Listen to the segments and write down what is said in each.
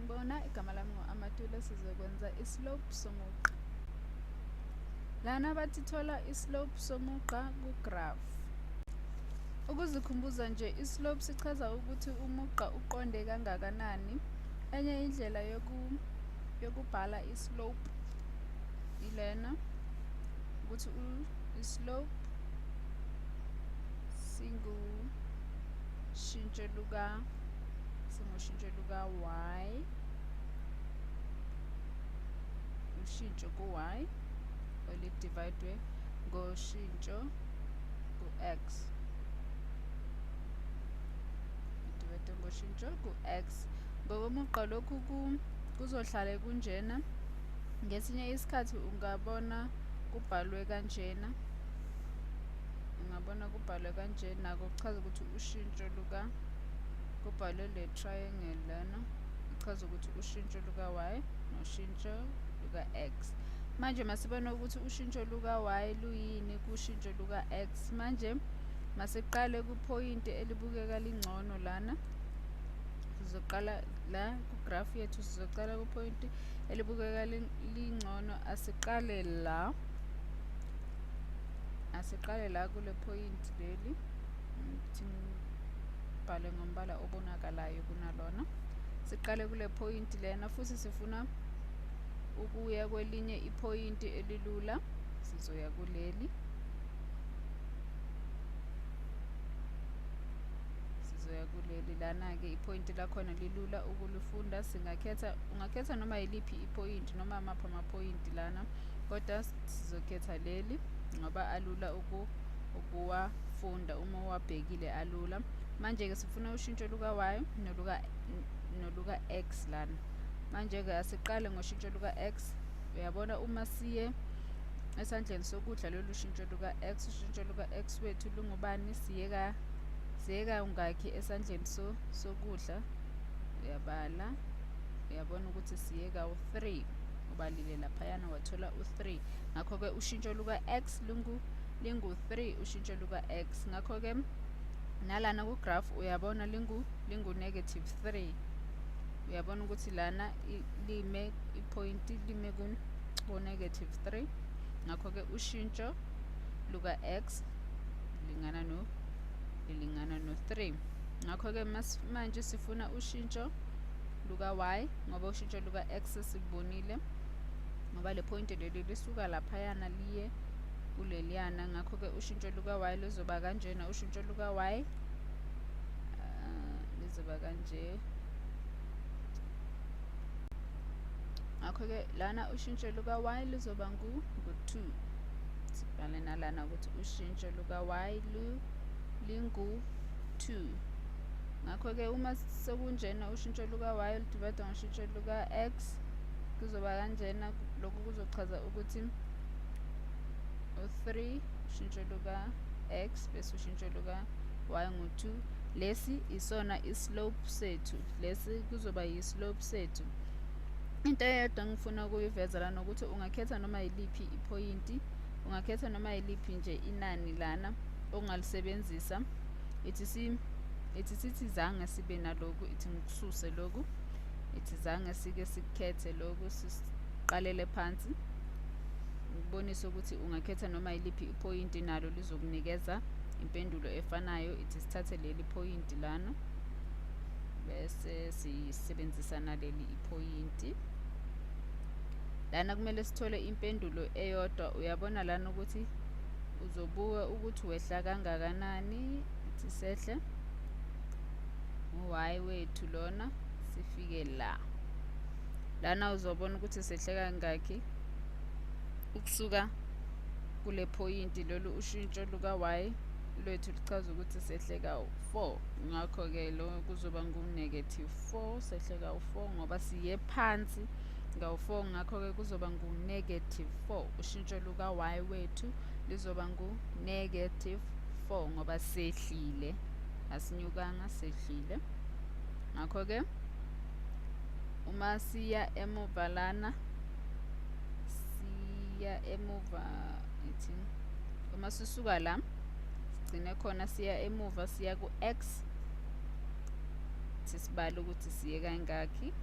Sanibona, igama lami ngu-Amatula, sizokwenza i-slope somugqa. Lana bathi thola i-slope somugqa ku-graph. Ukuzikhumbuza nje, i-slope sichaza ukuthi umugqa uqonde kangakanani. Enye indlela yokubhala i-slope ilena, ukuthi i-slope singushintsho luka singushintsho luka-y, ushintsho ku-y olidivayidwe ngoshintsho ku-x, lidivayidwe ngoshintsho ku-x. Ngokomugqa lokhu kuzohlale kunjena. Ngesinye isikhathi ungabona kubhalwe kanjena, ungabona kubhalwe kanje, nako kuchaza ukuthi ushintsho luka, kubhalwe le triangle lana, ichaza ukuthi ushintsho luka-y noshintsho luka-x. Manje masibone ukuthi ushintsho luka-y luyini kushintsho luka-x. Manje masiqale kuphoyinti elibukeka lingcono lana. Sizoqala la ku-graph yethu, sizoqala kuphoyinti elibukeka lingcono. Asiqale la, asiqale la kule phoyinti leli, ngithi ngibhale ngombala obonakalayo kunalona. Siqale kule phoyinti lena, futhi sifuna ukuya kwelinye iphoyinti elilula, sizoya kuleli, sizoya kuleli lana-ke. Iphoyinti lakhona lilula ukulifunda, singakhetha, ungakhetha noma yiliphi iphoyinti noma amaphi amaphoyinti lana, kodwa sizokhetha leli ngoba alula ukuwafunda uma uwabhekile, alula. Manje-ke sifuna ushintsho luka-y noluka-x lana. Manje-ke asiqale ngoshintsho luka-x. Uyabona uma siye esandleni sokudla, lolu shintsho luka-x, ushintsho luka-x wethu lungubani? Siye kangakhi esandleni sokudla? Uyabala, uyabona ukuthi siye kawu-3, ubalile laphayana wathola u-3. Ngakho-ke ushintsho luka-x lingu-3, ushintsho luka-x. Ngakho-ke nalana ku-graph uyabona lingu negative 3. Uyabona ukuthi lana lime iphoyinti lime ku-negative 3. Ngakho-ke ushintsho luka-x lingana no lilingana no-3. Ngakho-ke manje sifuna ushintsho luka-y, ngoba ushintsho luka-x silubonile, ngoba le phoyinti leli lisuka laphayana liye kuleliyana. Ngakho-ke ushintsho luka-y luzoba kanjena, ushintsho luka-y lizoba kanje. Ngakho-ke lana ushintsho luka-y luzoba ngu-2. Sibhale nalana ukuthi ushintsho luka-y lingu-2. Ngakho-ke uma sekunjena, ushintsho luka-y ludivayidwa ngoshintsho luka-x kuzoba kanjena. Lokhu kuzochaza ukuthi u-3 ushintsho luka-x bese ushintsho luka-y ngu-2. Lesi isona i-slope sethu, lesi kuzoba yi-slope sethu. Into eyodwa engifuna ukuyiveza lana ukuthi ungakhetha noma yiliphi iphoyinti, ungakhetha noma yiliphi nje inani lana ongalisebenzisa. Ithi sithi zange sibe naloku, ithi ngikususe loku, ithi zange sike sikukhethe loku, siqalele phansi ngikubonise ukuthi ungakhetha noma yiliphi iphoyinti nalo lizokunikeza impendulo efanayo. Ithi sithathe leli phoyinti lana bese sisebenzisa naleli iphoyinti lana. Kumele sithole impendulo eyodwa. Uyabona lana ukuthi uzobuka ukuthi wehla kangakanani. Ithi sehle u-y wethu lona sifike la, lana uzobona ukuthi sehle kangakhi ukusuka kule phoyinti. Lolu ushintsho luka-y lwethu luchaza ukuthi sehle kawu-4. Ngakho-ke lo kuzoba ngu-negative 4, sehle kawu-4 ngoba siye phansi ngawu-4. Ngakho-ke kuzoba ngu-negative 4, ushintsho luka-y wethu lizoba ngu-negative 4 ngoba sehlile, asinyukanga, sehlile. Ngakho-ke uma siya emuva lana, siya emuva, ithi uma sisuka la sigcine khona, siya emuva, siya ku-x, sisibale ukuthi siye kangakhi.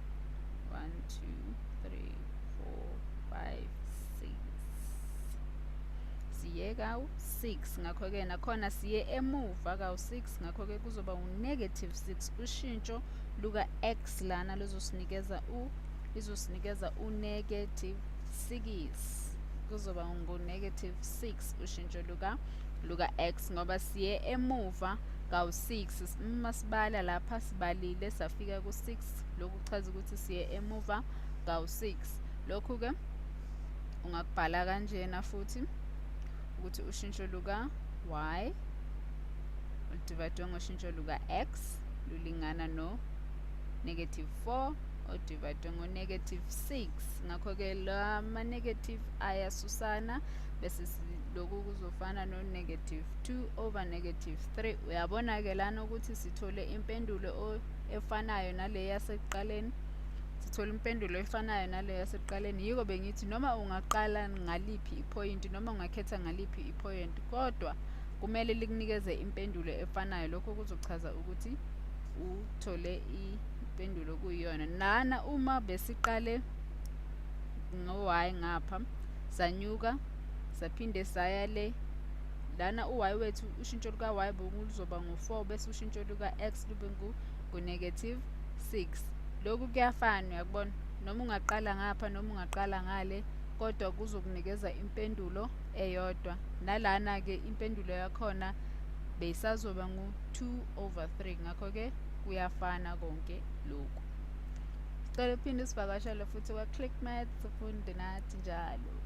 1 2 3 4 5 6, siye kawu-6. Ngakho-ke nakhona siye emuva kawu-6, ngakho-ke kuzoba u-negative 6. Ushintsho luka-x lana lizosinikeza u-negative 6, kuzoba ngu-negative 6 ushintsho luka-x ngoba siye emuva kawu-6. Uma sibala lapha sibalile safika ku-6, lokhu kuchaza ukuthi siye emuva kawu-6. Lokhu-ke ungakubhala kanjena futhi ukuthi ushintsho luka-y oludivayidwe ngoshintsho luka-x lulingana no-negative 4 odivayidwe ngo-negative 6. Ngakho-ke lama-negative ayasusana, bese lokhu kuzofana no-negative 2 over negative 3. Uyabona-ke lana ukuthi sithole impendulo efanayo nale yasekuqaleni, sithole impendulo efanayo nale yasekuqaleni. Yiko bengithi noma ungaqala ngaliphi iphoyinti noma ungakhetha ngaliphi iphoyinti, kodwa kumele likunikeze impendulo efanayo. Lokho kuzochaza ukuthi uthole impendulo kuyiyona. Lana uma besiqale ngo-y ngapha, sanyuka saphinde saya le, lana u-y wethu, ushintsho luka-y bekuzoba ngu-4, bese ushintsho luka-x lube ngu-negative 6. Lokhu kuyafana, uyakubona, noma ungaqala ngapha noma ungaqala ngale, kodwa kuzokunikeza impendulo eyodwa. Nalana-ke impendulo yakhona beyisazoba ngu-2 over 3. Ngakho-ke kuyafana konke lokhu. Sicela uphinde usivakashele futhi kwa-Click Maths, ufunde nathi njalo.